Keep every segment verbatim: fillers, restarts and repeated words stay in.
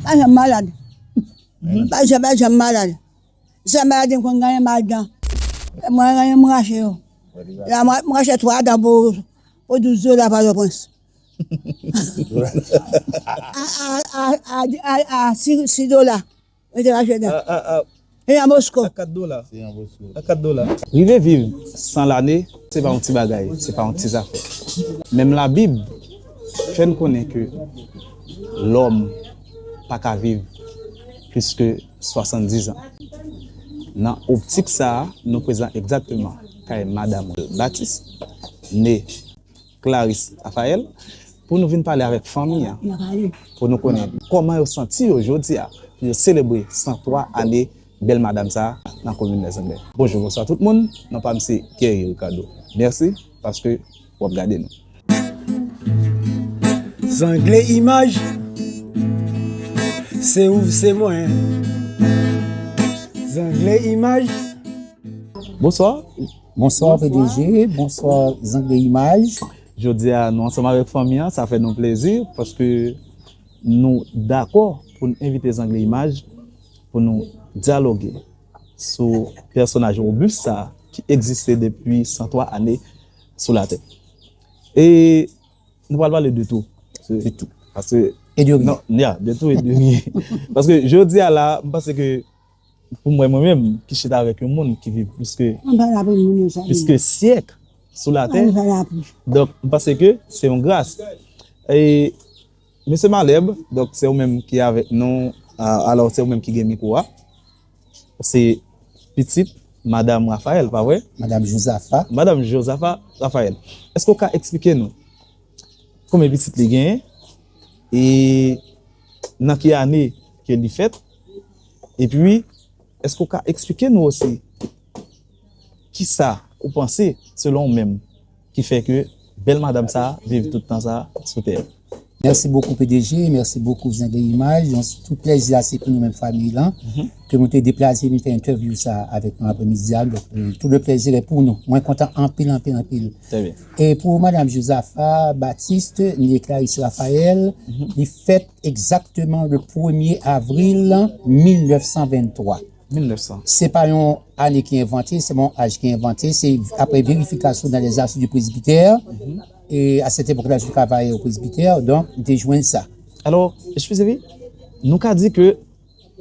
pa janm malad. Pa janm, pa janm malad. Sèl maladi m konn genyen, mal dan. Mwen genyen, m rache yo. La, mwen, m rache twa dan pou, pou douz dola Pòtoprens. A, a, a, a, a, a, sis, sis dola. Mwen te rache dan. A, a, a. E an Mosko. A kat dola. Se an Mosko. A kat dola. Rive viv san lane, se pa yon ti bagay, se pa yon ti zafè. Menm Labib fè n konnen ke lòm pa ka viv plis ke swasanndiz an. Nan optik sa a, nou prezan egzakteman kay madanm Baptiste, ne Clarisse Raphaël, pou nou vin pale avèk fanmi an, pou nou konnen kòman yo santi yo jodi a, pou yo selebre san twa ane bèl madanm sa a nan komin Lèzanglè. Bonjou, bonswa tout moun, non pa m se Guerrier Ricardo. Mèsi paske w ap gade nou. Zangle Imaj, se ou, se mwen. Zangle Imaj. Bonswa. Bonswa, P D G. Bonswa, Zangle Imaj. Jodi a, nou ansanm avèk fanmi an, sa fè nou plezi paske nou dakò pou n envite Zangle Imaj pou nou dyaloge sou pèsonaj wobis sa a ki egziste depi san twa ane sou latè. E nou pral pale de tou. De tou. Paske, e de rien. Non, ya, de tou e de rien. Paske jodi a la, m panse ke pou mwen, mwen menm, ki chita avèk yon moun ki viv plis ke, plis ke syèk sou latè, donk, m panse ke se yon gras. E, mesye Malèb, donk, se ou menm ki avèk nou, a, alò, se ou menm ki gen mikwo a. Se pitit Madanm Raphaël, pa vre? Madanm Jozafa. Madanm Jozafa Raphaël. Èske w ka eksplike nou konbyen pitit li genyen? E nan ki ane ke li fèt? Epi, èske w ka eksplike nou osi kisa ou panse, selon ou menm, ki fè ke bèl madanm sa a viv tout tan sa a sou tè a? Mèsi bokou, P D G, mèsi bokou, Zangle Imaj. Donk, tout plèzi a se pou nou menm fanmi lan, ke nou te deplase vin fè entèvyou sa a avèk nou aprèmidi a. Donk, euh, tout le plaisir est pour nous. Mwen kontan anpil, anpil, anpil. Trè byen. E pou Madanm Jozafa Baptiste, née Clarisse Raphaël, li fèt egzakteman le premye avril mil nèf san venntwa. Mil nèf san. Se pa yon ane ki envante, se pa yon aj ki envante, se apre verifikasyon dans les archives du presbytère, e à cette époque-là, je travaillais au presbytère, donk, m te jwenn sa. Alò, eskize wi, nou ka di ke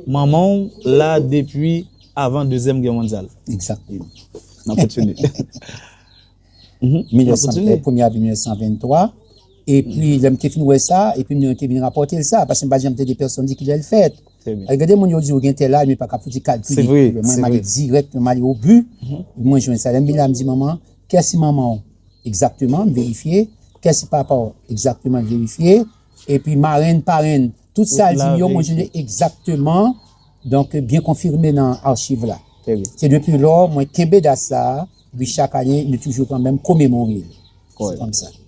manman w la depi avan Dezyèm Gè Mondyal. Egzakteman. N ap kontinye. Mil nèf san, premye avril mil nèf san venntwa. Epi, lè m te fin wè sa, epi m te vin rapòte l sa, paske m pa t janm tande pèsonn di kilè l fèt. Trè byen. Gade moun yo di yo gen tèl aj, men pa ka fouti kalkile. Se vre, mwen, m ale dirèk, m ale o bi. Mwen jwenn sa. Lè m vin la, m di, "Manman, kiyès ki manman w?" Egzakteman, m verifye. "Kiyès ki papa w?" Egzakteman, m verifye. Epi, marenn, parenn, tout sa l di m yo, mwen jwenn egzakteman. Donk, byen konfime nan achiv la. Trè byen. Se depi lò, mwen kenbe dat sa a, epi chak ane, nou toujou kanmenm komemore l. Se kòmsa.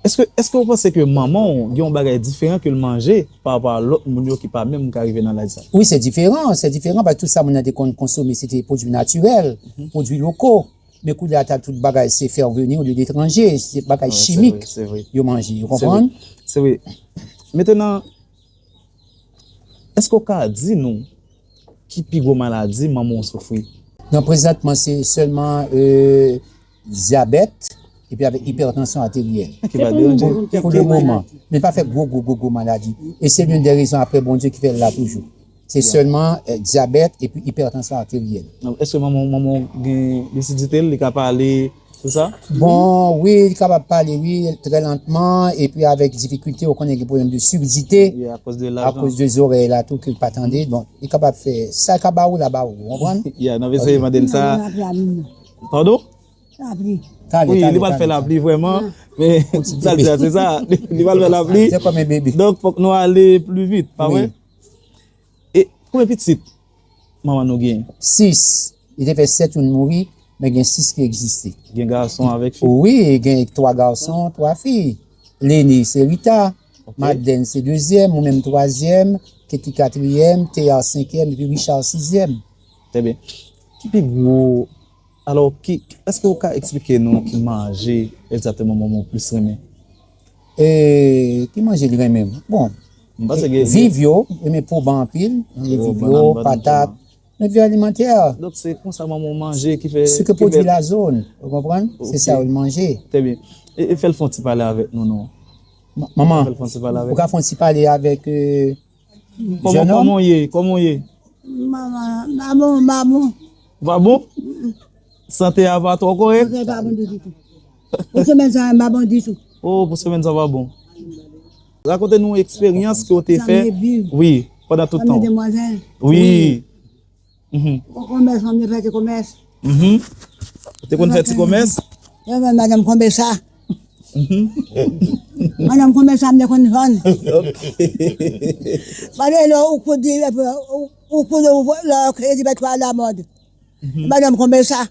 Èske, èske w panse ke manman w gen yon bagay diferan ke l manje pa rapò a lòt moun yo ki pa menm ka rive nan laj sa? Wi, se diferan, se diferan, paske tout sa moun nan te konn konsome, se te pwodui natirèl, pwodui loko. Men kounye a, tout bagay se fè veni de letranje, se bagay chimik yo manje, ou konprann? Se vre. Mentenan, èske w ka di nou ki pi gwo maladi manman w soufri? Non, prezantman, se sèlman, euh, dyabèt, epi avèk ipètansyon ateryèl. Ki pa deranje. Pou, pou le moman. Men pa fè gwo, gwo, gwo, gwo maladi. E se youn dè rezon apre Bondye ki fè l la toujou. Se sèlman, euh, dyabèt epi ipètansyon ateryèl. Èske manman, manman w gen lisidite, li ka pale, tout sa? Bon, wi, li kapab pale, wi, trè lantman, epi avèk difikilte, ou konnen gen pwoblèm de surdite, akoz de zorèy la tou, ke l pa tande. Bon, li kapab fè sa, l ka ba ou la, ba ou, ou konprann? Ya, n ap eseye mande l sa. Padon? Lapli. Wi, li pral fè lapli vrèman, men sa l di a, se sa, li pral fè lapli. Donk, fòk nou ale pli vit, pa vre? E konbyen pitit manman nou genyen? Sis. Li te fè sèt, youn mouri, men gen sis ki egziste. Gen gason avèk fi? Wi, gen twa gason, twa fi. Lene se Rita, Madeleine se dezyèm, mwen menm twazyèm, Ketty katriyèm, Théa senkyèm, epi Richard sizyèm. Trè byen. Ki pi gwo, alò, ki, èske w ka eksplike nou ki manje egzakteman manman w plis renmen? E, ki manje li renmen? Bon, M panse ke viv yo, yo renmen poba anpil, yo renmen viv yo, patat, nòt vye alimantè. Donk se konsa manman w manje ki fè, se ke ki pwodui fè lazòn, ou konprann? Se sa yo manje. Trè byen. E, e fè l fè yon ti pale avèk nou non. Manman, fè l fè yon ti pale avèk ou ka fè yon ti pale avèk euh, kòman, kòman w ye? Kòman w ye? Manman, m pa bon, m pa bon. Ou pa bon? Sante a pa twò kòrèk? Sante a pa bon ditou. Pou semèn sa a, m pa bon ditou. Oh, pou semèn sa a pa bon. Rakonte nou eksperyans ke w te fè. Wi, pandan tout tan. Wi. Mhm. Ou konmès, fanmi fè ti konmès. Mhm. Ou te konn fè ti konmès? Yo, men madanm konmès sa. Mhm. Madanm konmès sa, m te konn vann. Ok. Pale lè ou koud, ou, ou koud, ou, lè kredi bèt la lamòd. Mhm. Madanm konmès sa.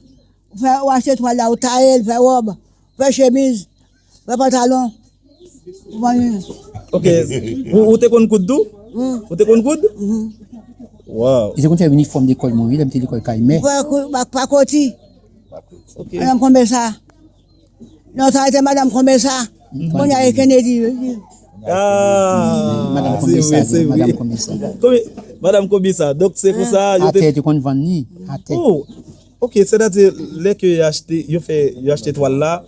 Ou fè, ou achte twal la, ou taye l, fè wòb, fè chemiz, fè pantalon. Ou vann li. Ok. Ou, ou te konn koud tou? Wi. Ou te konn koud? Mhm. Wow. Li te konn fè inifòm lekòl mwen, wi, lè m te lekòl Kayimè. Pa, pa, pakoti. Ok. Madanm konmès sa. Non, sa rete madanm konmès sa. Mhm. Kounye a e Kennedy. Ah, madanm konmès sa, se vre, se vre. Madanm konmès sa. Konbe-, madanm konmès sa. Donk se konsa yo te... Atè, te konn vann li. Atè. Oh. Ok, sètadi lè ke yo achte, yo fè, yo achte twal la,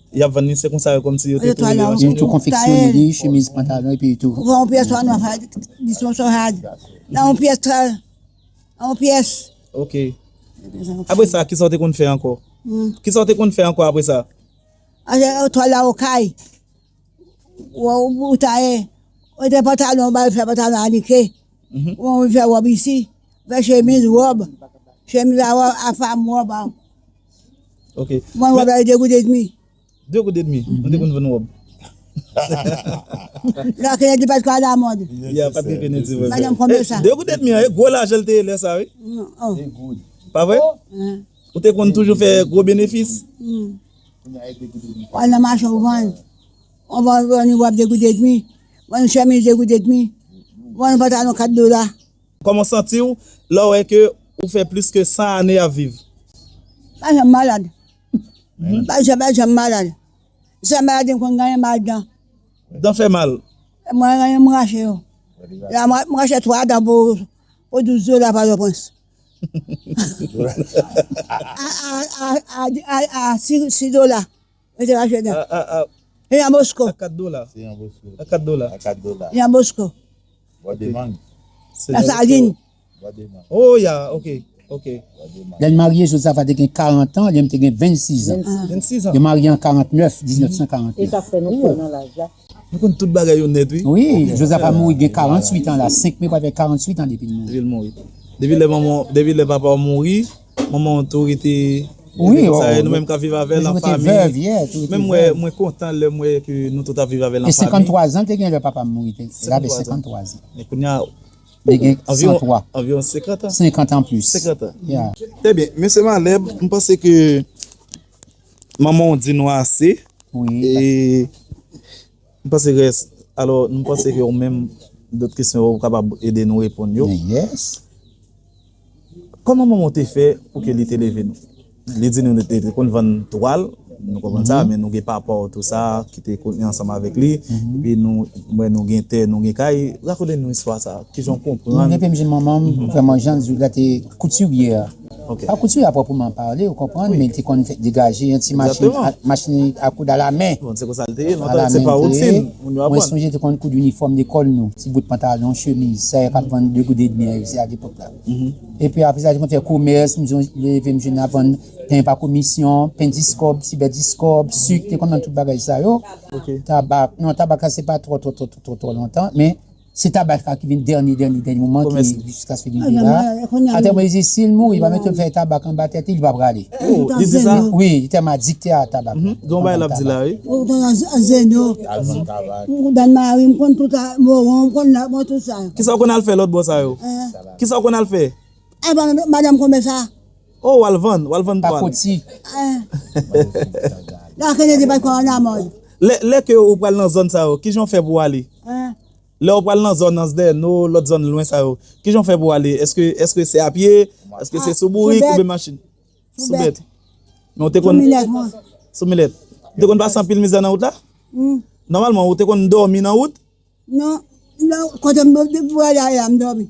y ap vann li, se konsa yo kòmsi yo te tou rele ansanm. Yo tou konfeksyone li, chemiz, pantalon, epi tou. Ou fè yon pyès twal, nou fè dis mòso rad. Nan yon pyès twal, nan yon pyès. Ok. Apre sa, kisa w te konn fè ankò? Hmm. Kisa w te konn fè ankò apre sa? Achte twal la okay. Ou, ou, ou taye. Ou te pantalon, ou ba yo fè pantalon anike. Mhm. Ou, ou fè wòb isi. Fè chemiz, wòb. Chemiz a wòb, a fanm wòb a. Ok. Mwen wòb la, de goud edmi. De goud edmi? Mhm. Nou te konn vann wòb. La, ke di pa t ka lamòd. Ya, pa t gen Kennedy, vre. Madanm konmès sa. Eh, de goud edmi an, e gwo lajan l te ye lè sa, wi. Mm, oh. De goud. Pa vre? Hein. Ou te konn toujou fè gwo benefis? Mm. Ou al nan mache, ou vann. Ou vann, vann wòb de goud edmi. Vann chemiz de goud edmi. Vann pantalon kat dola. Kòman w santi w lè w wè ke ou fè plis ke san ane ap viv? Pa janm malad. Mhm. Pa janm, pa janm malad. Sèl maladi m konn genyen, mal dan. Dan fè mal? Mwen genyen, m rache yo. La, mwen, m rache twa dan pou, pou douz dola Pòtoprens. A, a, a, a, a, a, sis, sis dola. Mwen te rache dan. A, a, a. E an Bosco. A kat dola. Se an Bosco. A kat dola. A kat dola. E an Bosco. Bò de mang. La Saline. Bò de mang. Oh, ya, ok, ok. Lè l marye, Josaphat te gen karant an, li menm te gen vennsis an. Vennsis an. Yo marye an karantnèf, diznèf san karantnèf. E sa fè nou pran nan laj la. Nou konn tout bagay yo nèt, wi. Wi, Josaphat mouri gen karannwit an la. Senk me pral fè karannwit an depi l mouri. Depi l mouri. Depi lè manman, depi lè papa w mouri, manman w tou rete, wi, rete konsa, e nou menm k ap viv avè l an fanmi. Menm mwen, mwen kontan lè m wè ke nou tout ap viv avè l an fanmi. E senkanntwa zan l te gen lè papa m mouri, te, l ave senkanntwa zan. Men kounye a, li gen san twa. Anviwon senkant an. Senkant an plis. Senkant an. Ya. Trè byen. Mesye Malèb, m panse ke manman w di nou ase. Wi. E m panse rès, alò, m panse ke ou menm, dòt kesyon yo, ou kapab ede nou reponn yo. Men yes. Kòman manman w te fè pou ke li te leve nou? Li di nou li te, te konn vann twal, nou konprann sa, men nou gen papa w tou sa, ki te konn ansanm avèk li, epi nou, mwen, nou gen tè, nou gen kay. Rakonte nou istwa sa, kijan w konprann? Depi m jwenn manman m, vrèman, jan l di w la, te koutirye. Ok. Pa koutirye a pwòpman pale, ou konprann, men li te konn fè degaje, yon ti machin, machin a koud alamen. Bon, se konsa l te ye lontan, se pa woutin, moun yo aprann. Mwen sonje te konn koud inifòm lekòl nou, ti bout pantalon, chemiz, sa yo k ap vann de goud edmi a, se a lepòk la. Epi apre sa, te konn fè komès, m di w, leve m jwenn ap vann pen pa komisyon, pen dis kòb, ti bè dis kòb, sik, te konn vann tout bagay sa yo. Ok. Tabak, non, tabak la se pa twò, twò, twò, twò, twò, twò lontan, men se tabak la ki vin dènye, dènye, dènye moman ki jiskaske li rive la. Atè mwen di, si l mouri, pa mete l fè tabak anba tèt li, li pa prale. Oh, li di sa? Wi, li tèlman adikte a tabak la. Gen yon bagay l ap di la, wi. Ou konn an, an Zeno. Ou konn Dan Mari, m konn tout a, Moron, m konn la, mwen tout sa. Kisa w konn al fè lòt bò sa yo? Kisa w konn al fè? Ay, madanm konmè sa. Oh, w al vann, w al vann twal. Pakoti. La, Kennedy pa t konn an amòd. Lè, lè ke ou pral nan zòn sa yo, kijan w fè pou w ale? Lè w pral nan zòn Anzdèno, lòt zòn lwen sa yo, kijan w fè pou w ale? Èske, èske se a pye? Èske se sou bourik oubyen machin? Sou bèt. Men w te konn... Sou milèt, mwen. Sou milèt. Ou te konn pase anpil mizè nan wout la? Nòmalman, ou te konn dòmi nan wout? Non. Non, kote m, m, m, m, m dòmi.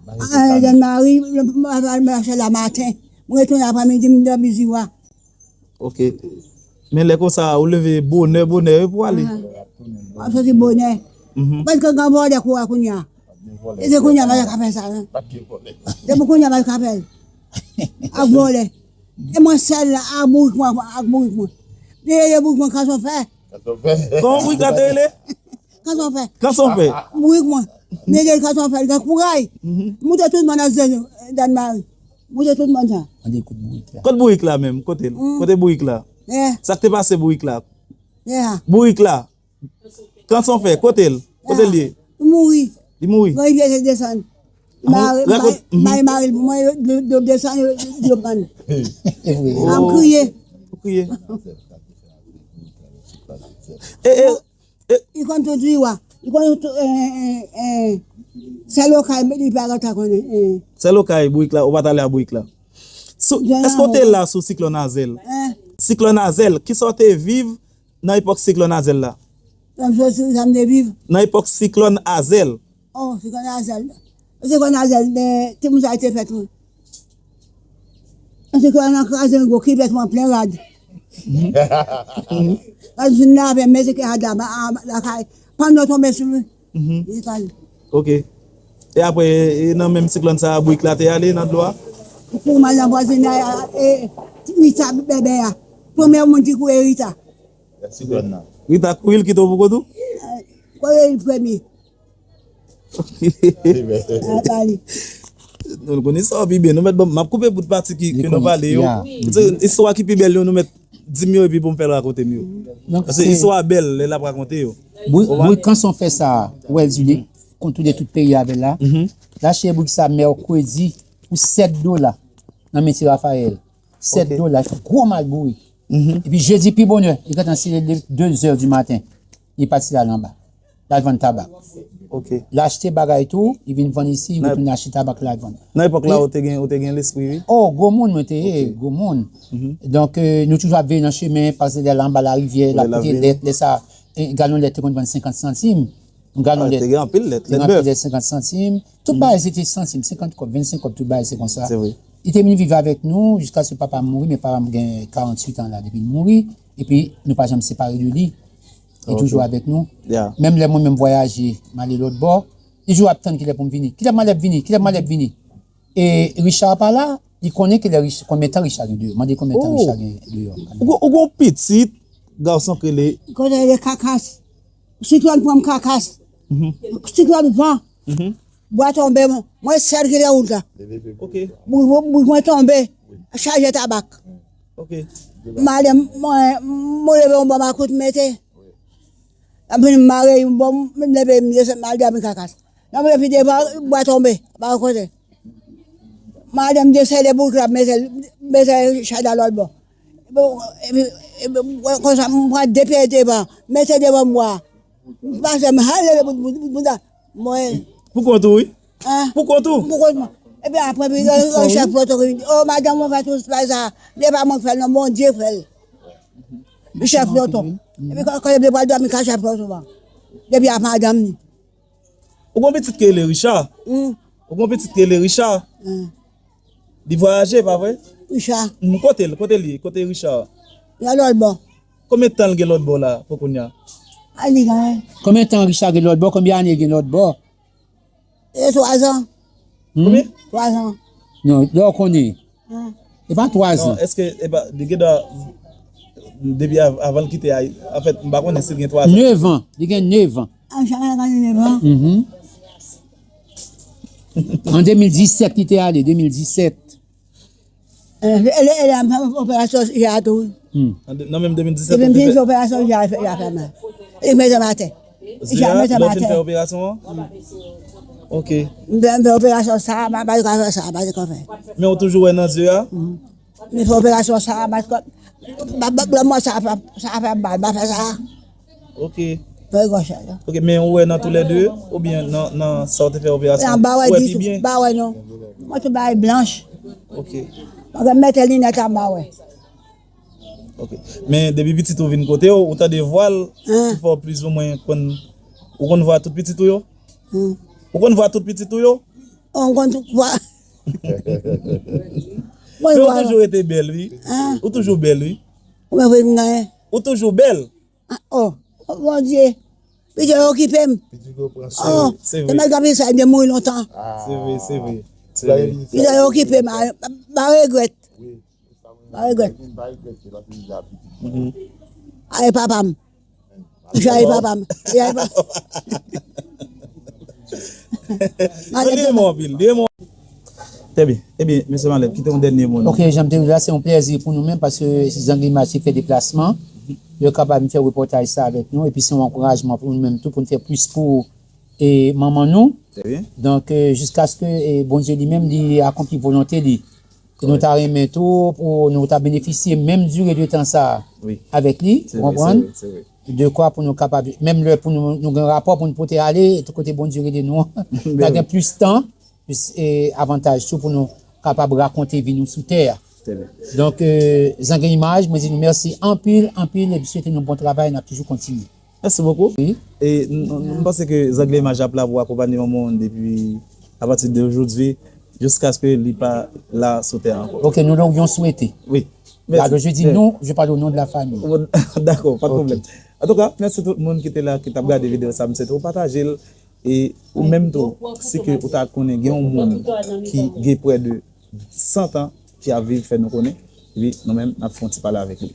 An, Jèn Mari, m, m, m, m mache la maten. M retounen aprèmidi, m dòmi ziwa. Ok. Men lè konsa, ou leve bonè, bonè, wi, pou ale. An. M ap soti bonè. Mhm. Paske gen vòlè kou a kounye a. E se kounye a, m pa ka fè sa, non. Depi kounye a, m pa ka fè l. Ak vòlè. E mwen sèl la, ak bourik mwen, ak bourik mwen. Li rele bourik mwen kanson fè. Kòman bourik la te rele? Kanson fè. Kanson fè. Bourik mwen. Li rele kanson fè, li gen kouraj. Mhm. Moute tout moun nan zòn, Jèn Mari. Moute tout moun sa. An de kout bourik la. Kot bourik la menm? Kote l? Mm. Kote bourik la? Eh. Sa k te pase bourik la? Eh. Bourik la. Kanson fè, kote l? Kote l ye? Ah, li mouri. Li mouri? Gran rivyè te desann. Ah, mare, rakont-, mare, mhm. Mare, mare l pou mwen, yo, yo, yo desann, yo, yo pran. E vre. Oh. M kriye. Ou kriye? E, e, e. Li konn tout li wa. Li konn tout, eh, eh, eh, eh. Sèl okay, li pa gentan konnen, eh. Sèl okay, bourik la, ou pa t ale a bourik la. Sou, èske w te la sou siklòn Azèl? Hein? Siklòn Azèl, kisa w te viv nan epòk siklòn Azèl la? Sa m soti, sa m te viv. Nan epòk siklòn Azèl. Oh, siklòn Azèl. Siklòn Azèl, men timoun sa yo te fèt, wi. Siklòn nan kraze yon gwo kivèt mwen plen rad. Rad fin lave, men se ke rad la, ba, a, lakay. Panno tonbe sou li. Mhm. Li pale. Ok. E apre, e nan menm siklòn sa a, bourik la te ale nan dlo a? Pou m al nan vwazinay a, e, Rita bèbè a. Premye moun ki kouri Rita. Rita kouri, l kite w pou kont ou? Eh, kouri li premye. Ah, pale. Nou konn istwa pi byen. Nou mèt ban m, m ap koupe bout pati ki, ke nou pale yo. Se istwa ki pi bèl yo, nou mèt di m yo epi pou m fè l rakonte m yo. Paske istwa bèl lè l ap rakonte yo. Bourik kanson fè sa, ou wè l di li, kontwole tout peyi avè l la. Mhm. L achte bourik sa mèkredi pou sèt dola nan men ti Rafayèl. Sèt dola, gwo mal bourik. Mhm. Epi jedi pi bonè, li gentan sere de, de zè di maten. Li pati la anba. L al vann tabak. Ok. L achte bagay tou, li vin vann isi, li retounen achte tabak, l al vann. Nan epòk la, ou te gen, ou te gen lespri, wi? Oh, gwo moun mwen te ye, gwo moun. Mhm. Donk, eh, nou toujou ap veye nan chemen, pase lè la anba larivyè, l ap koute lèt, lè sa, eh, galon lèt te konn vann senkant santim. Yon galon lèt. Ah, te gen anpil lèt, lèt bèf. Te gen anpil lèt, senkant santim. Tout bagay se te santim, senkant kòb, vennsenk kòb, tout bagay se konsa. Se vre. Li te vin viv avèk nou jiskaske papa m mouri, men papa m gen karanntuit an la depi l mouri, epi nou pa janm separe de li. Li toujou avèk nou. Menm lè mwen menm vwayaje, m ale lòt bò, li toujou ap tann kilè pou m vini. Kilè m ale ap vini? Kilè m ale ap vini? E Richard pa la, li konnen kilè Rich-, konbyen tan Richard gen deyò. Mande konbyen tan Richard gen deyò. Ou gon, ou gon pitit gason k rele. Kote rele Kakas. Siklòn pran m Kakas. Mhm. Siklòn pran. Mhm. Bwa tonbe, mwen, mwen sèl ki nan wout la. Ok. Bourik mwen tonbe, chaje tabak. Ok. Madanm mwen, mwen leve yon bò makout mete. Anpi m mare yon bò, m leve m desann, m al dòmi Kakas. Nan mwen pi devan, bwa tonbe, pa yon kote. Madanm desède bourik la, mete, mete chay la lòt bò. Epi, epi, konsa, m pran de pye devan, mete devan bwa. M pase, m al leve bout, bout, bout, bout la. Mwen. Pou kont ou, wi? Hein? Pou kont ou? Pou kont mwen. Epi apre, epi, yon, yon chèf loto ki vin di, "Oh, madanm, ou fè tout bagay sa. Se pa mwen k fè l, non, Bondye k fè l." Li chèf loto. Epi, kan, kan li vle pral dòmi kay chèf loto a. Depi a madanm ni. Ou gon pitit ki rele Richard? Hmm. Ou gon pitit ki rele Richard? Hmm. Li vwayaje, pa vre? Richard. Hmm, kote l? Kote li? Kote Richard? Nan lòt bò. Konbyen tan l gen lòt bò la, pou kounye a? A, li gen. Konbyen tan Richard gen lòt bò? Konbyen ane gen lòt bò? E twa zan. Hmm? Konbyen? Twa zan. Non, lè w konnen. Hmm. E pa twa zan. Non, èske, e pa, li gen dwa, depi av-, avan l kite a, anfèt, m pa konnen si l gen twa zan. Nèf an. Li gen nèf an. A, Richard gen nèf an. Mhm. An de mil disèt, li te ale, de mil disèt. E, e, e, e, operasyon Richard tou, wi. Hmm. An de, nan menm de mil disèt, ou te fè? De mil disèt, operasyon Richard fè, Richard fè mal. Li mete m atè. Richard mete m atè. Lè w fin fè operasyon an? Ok. M fè, m fè operasyon sa, m pa di ka fè sa, m pa di ka fè. Men ou toujou wè nan zye a? Mhm. M fè operasyon sa, m pa di ka, ba, ba, blan mwen sa, sa fè mal, m pa fè sa. Ok. Fè gòch la. Ok, men ou wè nan toulède, oubyen nan, nan sa w te fè operasyon? Anba wè, ou wè pi byen? M pa wè non. Mwen tout bagay blanch. Ok. Mwen gen mete linèt anba wè. Ok. Men depi pitit ou vin kote w, ou tande vwa l, ki fè w plizoumwen konn Ou konn vwa tout pitit ou yo? Hmm. Ou konn vwa tout pitit ou yo? Oh, m konn tout vwa. Men ou toujou rete bèl, wi. Ou toujou bèl, wi. Ou toujou bèl. Oh, Bondye. Pitit yo okipe m. Oh, se mèt gamin sa, ebyen mouri lontan. Se vre, se vre. Se vre. Pitit yo okipe m, pa regrèt. Pa regrèt. Ay papa m. Ay papa m. Ay papa m. Li renmen w anpil, li renmen w. Trè byen. Ebyen, mesye Malèt, kite yon dènye mo non. Ok, jan m te di w la, se yon plèzi pou nou menm paske Zanglimaj te fè deplasman. Yo kapab vin fè repòtaj sa avèk nou. Epi se yon ankourajman pou nou menm tou pou nou fè plis pou e manman nou. Trè byen. Donk, jiskaske e Bondye li menm li akonpli volonte li. Ke nou ta renmen tou pou nou ta benefisye menm dire de tan sa avèk li, ou konprann? De kwa pou nou kapab, menm lè pou nou, nou gen rapò pou nou pote ale, tout kote Bondye rele nou an, ta gen plis tan, plis e, avantaj tou pou nou kapab rakonte vi nou sou tè a. Donk, Zanglimaj, mwen di nou mèsi anpil, anpil, epi swete nou bon travay, n ap toujou kontinye. Mèsi bokou. E m panse ke Zanglimaj ap la pou akonpanye yon moun depi apati de jodi jiskaske li pa la sou tè ankò. Ok, nou donk yon swete. Wi. Mèsi. Alò, je dis nous, je parle au nom de la famille. Dakò, pa de pwoblèm. Antouka, mèsi tout moun ki te la, ki t ap gade videyo sa, m swete w pataje l. E ou menm tou, si ke ou ta konnen gen yon moun ki gen prè de san tan ki ap viv, fè nou konnen. Epi nou menm, n ap fè yon ti pale avèk li.